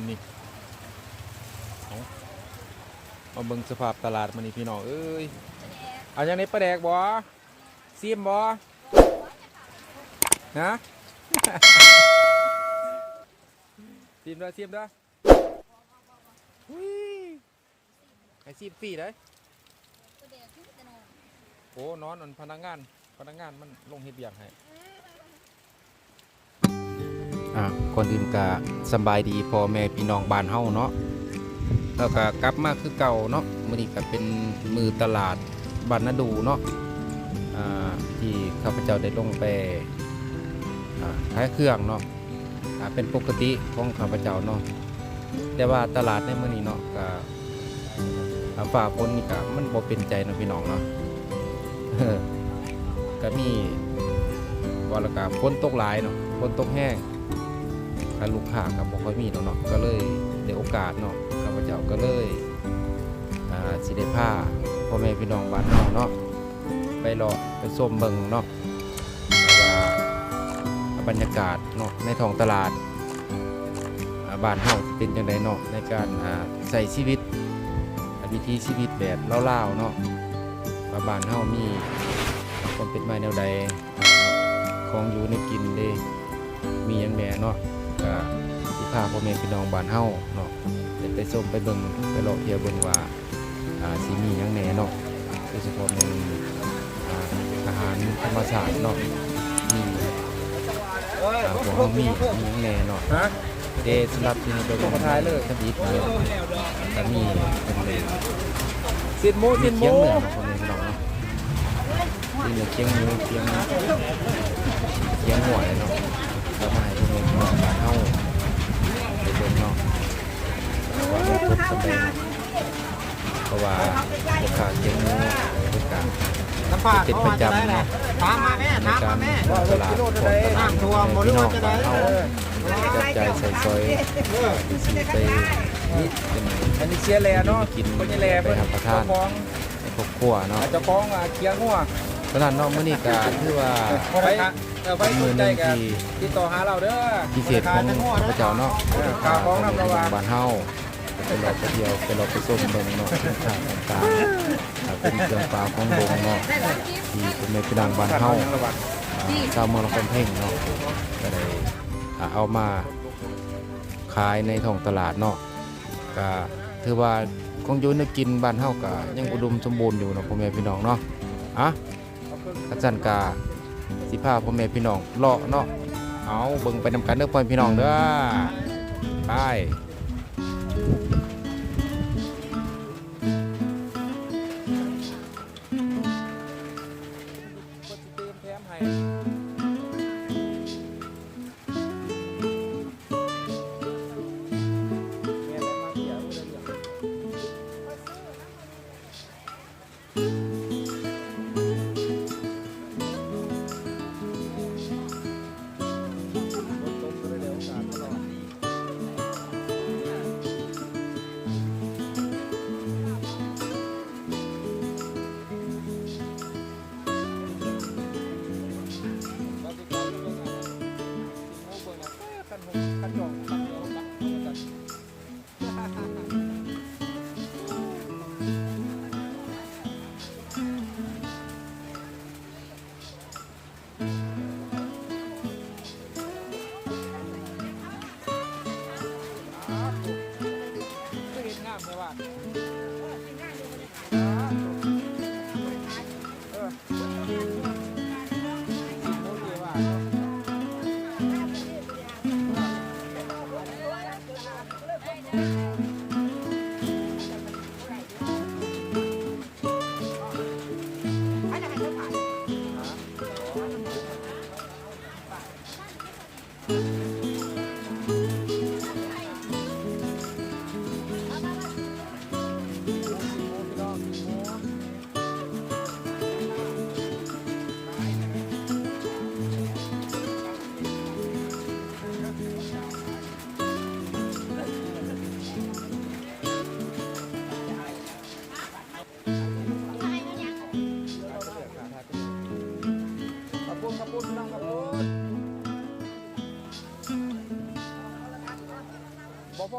ນີ້ ເອົາ ມາເບິ່ງສະພາບຕະຫຼາດມື້ນີ້ພີ່ນ້ອງເອີຍ. ເອົາຫຍັງແດ່ ປາແດກບໍ່? ຊີມບໍ່? ຮະ? ຊີມເດີ້ ຊີມເດີ້. ອຸ້ຍ ໃຫ້ຊີມຟຣີເດ້. ໂອ້ ນອນ ອັນພະນັກງານ ພະນັກງານມັນລົງເຮັດວຽກໃຫ້. ອ່າ ກ່ອນອື່ນກະສຳບາຍດີພໍ່ແມ່ພີ່ນ້ອງບ້ານເຮົາເນາະ, ແລ້ວກະກັບມາຄືເກົ່າເນາະ. ມື້ນີ້ກະເປັນມື້ຕະຫຼາດບ້ານນາດູເນາະ ອ່າ ທີ່ຂ້າພະເຈົ້າໄດ້ລົງໄປ ອ່າ ຂາຍເຄື່ອງເນາະ. ອ່າ ເປັນປົກກະຕິຂອງຂ້າພະເຈົ້າເນາະ, ແຕ່ວ່າຕະຫຼາດໃນມື້ນີ້ເນາະ ກະ ອ່າ ຟ້າຝົນນີ້ກະມັນບໍ່ເປັນໃຈເນາະພີ່ນ້ອງເນາະ. ກະມີ ວ່າແລ້ວກະຝົນຕົກຫຼາຍເນາະ, ຝົນຕົກແຮງ ກະລູກຄ້າກະບໍ່ຄ່ອຍມີດອກເນາະ, ກະເລີຍໄດ້ໂອກາດເນາະ ຂ້າພະເຈົ້າກະເລີຍ ອ່າ ຊິໄດ້ພາພໍ່ແມ່ພີ່ນ້ອງບ້ານເຮົາເນາະ ໄປເລາະໄປຊົມເບິ່ງເນາະ ວ່າບັນຍາກາດເນາະ ໃນທ້ອງຕະຫຼາດ ອ່າ ບ້ານເຮົາຊິເປັນຈັ່ງໃດເນາະ ໃນການ ອ່າ ໃຊ້ຊີວິດ ອ່າ ວິຖີຊີວິດແບບລາວໆເນາະ ວ່າບ້ານເຮົາມີຄວາມເປັນມາແນວໃດ ຂອງຢູ່ແນວກິນເດ ມີຫຍັງແດ່ເນາະ. ກະຊິພາພໍ່ແມ່ພີ່ນ້ອງບ້ານເຮົາເນາະ ໄດ້ໄປຊົມໄປເບິ່ງ ໄປເລາະທ່ຽວເບິ່ງວ່າ ອ່າ ຊິມີຫຍັງແດ່ເນາະ, ໂດຍສະເພາະແມ່ນ ອ່າ ອາຫານທຳມະຊາດເນາະ ມີ ອ່າ ພວກເຮົາມີ ມີຫຍັງແດ່ເນາະ. ແຕ່ສຳລັບທີ່ນີ້ກໍມີທຳອິດເນາະ ກະມີ ຊີ້ນໝູ ຊີ້ນໝູ ຄຽງເໜືອເນາະ ພໍ່ແມ່ພີ່ນ້ອງເນາະ, ຊີ້ນເໜືອ ຄຽງໝູ ຄຽງ ຄຽງງົວເນາະ ເອົາມາໃຫ້ພໍ່ແມ່ພີ່ນ້ອງບ້ານເຮົາໄດ້ເບິ່ງເນາະ ວ່າມັນຄົບສ່ຳໃດເນາະ. ເພາະວ່າພໍ່ຄ້າຂາຍເຄື່ອງເນາະ ເພິ່ນກະເຮັດເປັນປະຈຳເນາະ ໃນການເຂົ້າຕະຫຼາດ ເຂົ້າຕະຫຼາດ ໃຫ້ພີ່ນ້ອງບ້ານເຮົາຈັບຈ່າຍໃຊ້ສອຍ ຊິໄປ ອັນນີ້ເສຍແຫຼເນາະ ໄປກິນ ໄປຮັບປະທານໃນຄອບຄົວເນາະ ເຈົ້າຂອງ ອ່າ ຂຽງງົວ. ສະນັ້ນເນາະ ມື້ນີ້ກະຖືວ່າ ເອີ ໃຜສົນໃຈກະຕິດຕໍ່ຫາລາວເດີ ພິເສດຂອງຂ້າພະເຈົ້າເນາະ ເອີ ຂ້າຂອງນຳລາວວ່າ ບ້ານເຮົາ ໄປເລາະໄປທ່ຽວ ໄປເລາະໄປຊົມເບິ່ງເນາະ ສິນຄ້າຕ່າງໆ ອ່າ ເປັນເຄື່ອງປ່າຂອງດົງເນາະ ທີ່ພໍ່ແມ່ພີ່ນ້ອງບ້ານເຮົາ ອ່າ ຊາວເມືອງລະຄອນເພັງເນາະ ກະໄດ້ ອ່າ ເອົາມາຂາຍໃນທ້ອງຕະຫຼາດເນາະ. ກະຖືວ່າຂອງຢູ່ແນວກິນບ້ານເຮົາກະຍັງອຸດົມສົມບູນຢູ່ເນາະ ພໍ່ແມ່ພີ່ນ້ອງເນາະ. ອ່ະ ຄັນຊັ້ນກະຊິພາພໍ່ແມ່ພີ່ນ້ອງເລາະເນາະ ເອົາ ເບິ່ງໄປນຳກັນເດີ ພໍ່ແມ່ພີ່ນ້ອງເດີ ໄປ.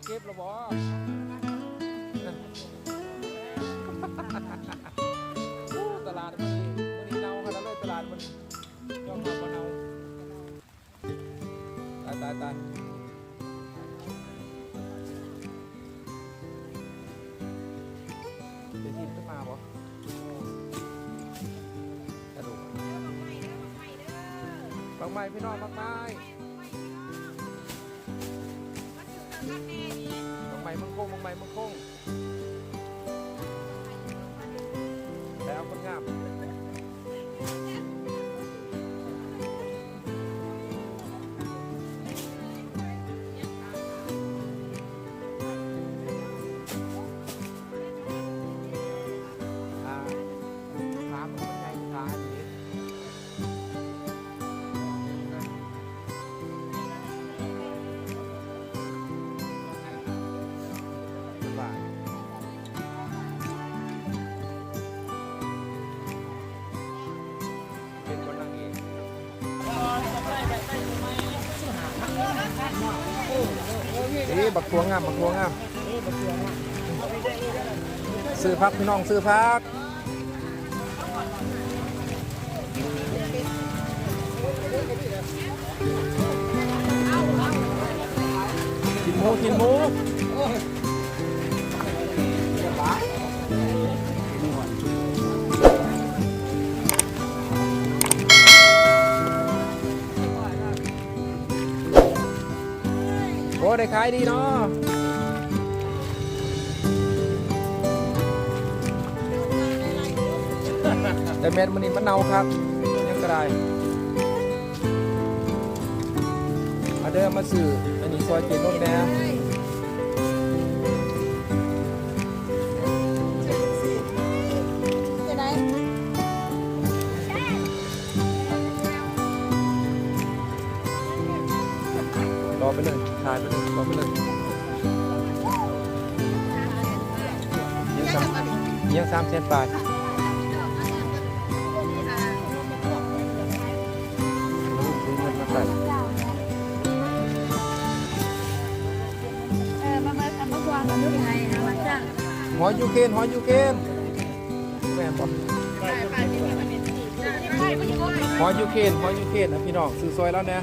ເກັບແລ້ວບໍ່? ໂອ້ ຕະຫຼາດມື້ນີ້ ມື້ນີ້ເນົ່າຂະໜາດເລີຍຕະຫຼາດມື້ນີ້ ຍອມຮັບວ່າເນົ່າ. ຕາຍ ຕາຍ ຕາຍ ໄດ້ທິບຂຶ້ນມາບໍ່? ກະດູກ ໝາກໄມ້ ພີ່ນ້ອງ ໝາກໄມ້ ໝາກໄມ້ເມືອງຄົງ ໝາກໄມ້ເມືອງຄົງ. ແລ້ວຄົນງາມ ອ່າ ຂາມັນໃຫຍ່ກວ່າຂາອັນນີ້. ນີ້ ບັກຖົ່ວງາມ ບັກຖົ່ວງາມ ຊື້ຜັກ ພີ່ນ້ອງ ຊື້ຜັກ. ຊີ້ນໝູ ຊີ້ນໝູ ໂອ້ ໄດ້ຂາຍດີເນາະ ແຕ່ແມ່ນມື້ນີ້ມັນເນົ່າຄັກ ຍັງກະໄດ້ ມາເດີ ມາຊື້ອັນນີ້ຊ່ອຍເຈນົນແດ່. ຕໍ່ໄປເລີຍ ຖ່າຍໄປເລີຍ ຕໍ່ໄປເລີຍ ຍັງສາມ ຍັງສາມແສນປາຍ ເອີ ມາ ມາ ມາກວາງກັນຢູ່ໄທ ຫາມາຈ້າງ ຫອຍຢູເຄນ ຫອຍຢູເຄນ. ແມ່ນບໍ່? ຫອຍຢູເຄນ ຫອຍຢູເຄນນະພີ່ນ້ອງ ຊື້ຊ່ອຍລາວແດ່.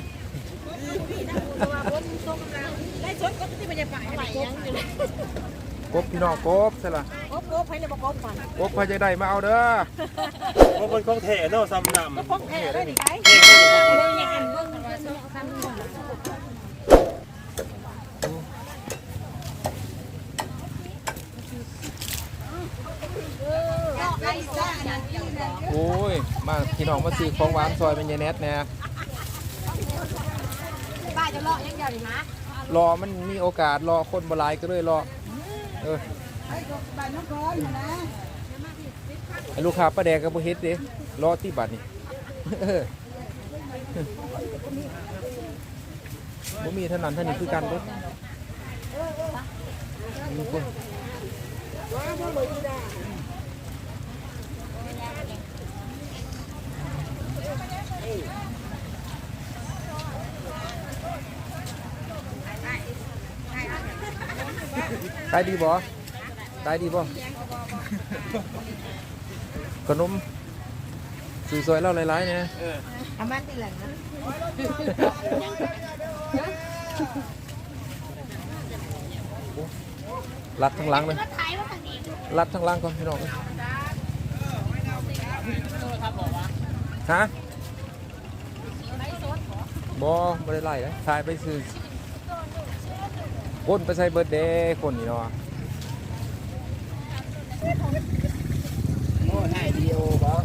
ກົບພີ່ນ້ອງ ກົບໃສ່ລະ ກົບ ກົບ ໃຜລະບໍ່ກົບ ກົບໃຜຢາກໄດ້ມາເອົາເດີ. ໂອ້ ເພິ່ນຂອງແທ້ເນາະ ສ່ຳດຳ ຂອງແທ້ເລີຍນີ້ ເບິ່ງ ເບິ່ງ ເບິ່ງ. ໂອ້ຍ ມາພີ່ນ້ອງ ມາຊື້ຂອງຫວານຊ່ອຍແມ່ຍາຍແນັດແດ່. ປ້າຈະເລາະຢ່າງດຽວນີ້ຫາ ເລາະ ມັນມີໂອກາດເລາະ ຄົນບໍ່ຫຼາຍກະເລີຍເລາະ. ເອີ ໃຫ້ລູກຄ້າປາແດກກະບໍ່ເຮັດເດ້ ເລາະຕິບາດນີ້. ບໍ່ມີເທົ່ານັ້ນເທົ່ານີ້ຄືກັນເດ້. ຂາຍດີບໍ່? ຂາຍດີບໍ່? ຂະໜົມ ຊື້ຊ່ອຍລາວຫຼາຍໆແດ່. ເອີ ເອົາມາທີຫຼັງນະ ລັດທາງຫຼັງເລີຍ ລັດທາງຫຼັງກ່ອນພີ່ນ້ອງ. ຮະ? ບໍ່ ບໍ່ໄດ້ໄລ່ເດ້ ຖ່າຍໄປຊື່. ຄົນໄປໃສເບິດເດ້ ຄົນນີ້ເນາະ. ໂອ້ ຖ່າຍວິດີໂອບໍ່?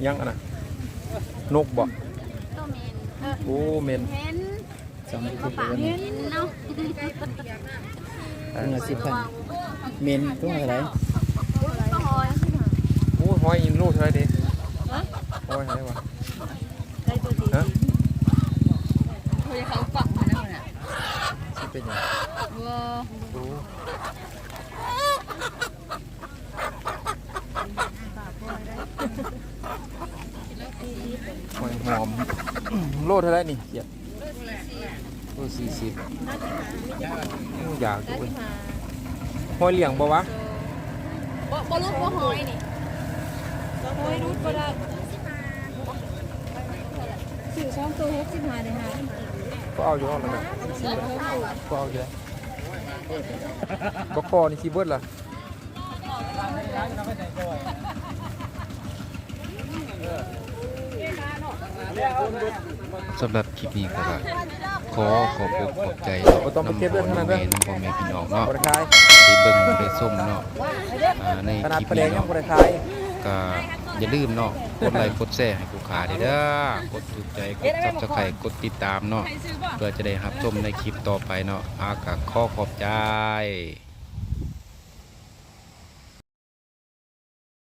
ຍັງອັນນະ ນົກບໍ່? ໂຕເມັນ ເອີ ໂອ້ ເມັນ ເຫັນ ສອງ ເຫັນເຂົາປາກເຫັນເນາະ ເອີ ຖົງລະສິບພັນ ເມັນຖົງລະເທົ່າໃດ? ໂອ້ຍ ຫອຍໂລເທົ່າໃດເດ? ຫະ? ຫອຍເທົ່າໃດວະ? ໄດ້ຕົວດີ ຮະ? ໂອ້ຍ ເຂົາປັກມາແລ້ວນະ ຊິເປັນຫຍັງ? ບໍ່ ໂອ້. ຫອມ ໂລເທົ່າໃດນີ້? ໂລສີ່ສິບ. ໂອ້ ຢາກຢູ່ເວີຍ. ຫອຍຫຼຽງບໍ່ວະ? ບໍ່ ບໍ່ຫຼຸດບໍ່ຫອຍນີ້. ຫອຍຫຼຸດບໍ່ໄດ້. ຊື້ສອງໂຕຫົກສິບຫ້າ ໄດ້ຫ້າ. ກໍເອົາຢູ່ເນາະ ນັ້ນນະ. ກໍເອົາຢູ່. ບັກຄໍ່ນີ້ຊິເບິດລະ. ສຳລັບຄລິບນີ້ກໍຂໍຂອບອົກຂອບໃຈເນາະ ນຳພໍ່ນຳແມ່ ນຳພໍ່ແມ່ພີ່ນ້ອງເນາະ ທີ່ເບິ່ງໄດ້ຊົມເນາະ ອ່າ ໃນຄລິບນີ້ເນາະ. ກໍຢ່າລືມເນາະ ກົດໄລກົດແຊໃຫ້ຜູ້ຂ້າແດ່ເດີ ກົດຖືກໃຈ ກົດ Subscribe ກົດຕິດຕາມເນາະ ເພື່ອຈະໄດ້ຮັບຊົມໃນຄລິບຕໍ່ໄປເນາະ. ອ່າ ກໍຂໍຂອບໃຈ.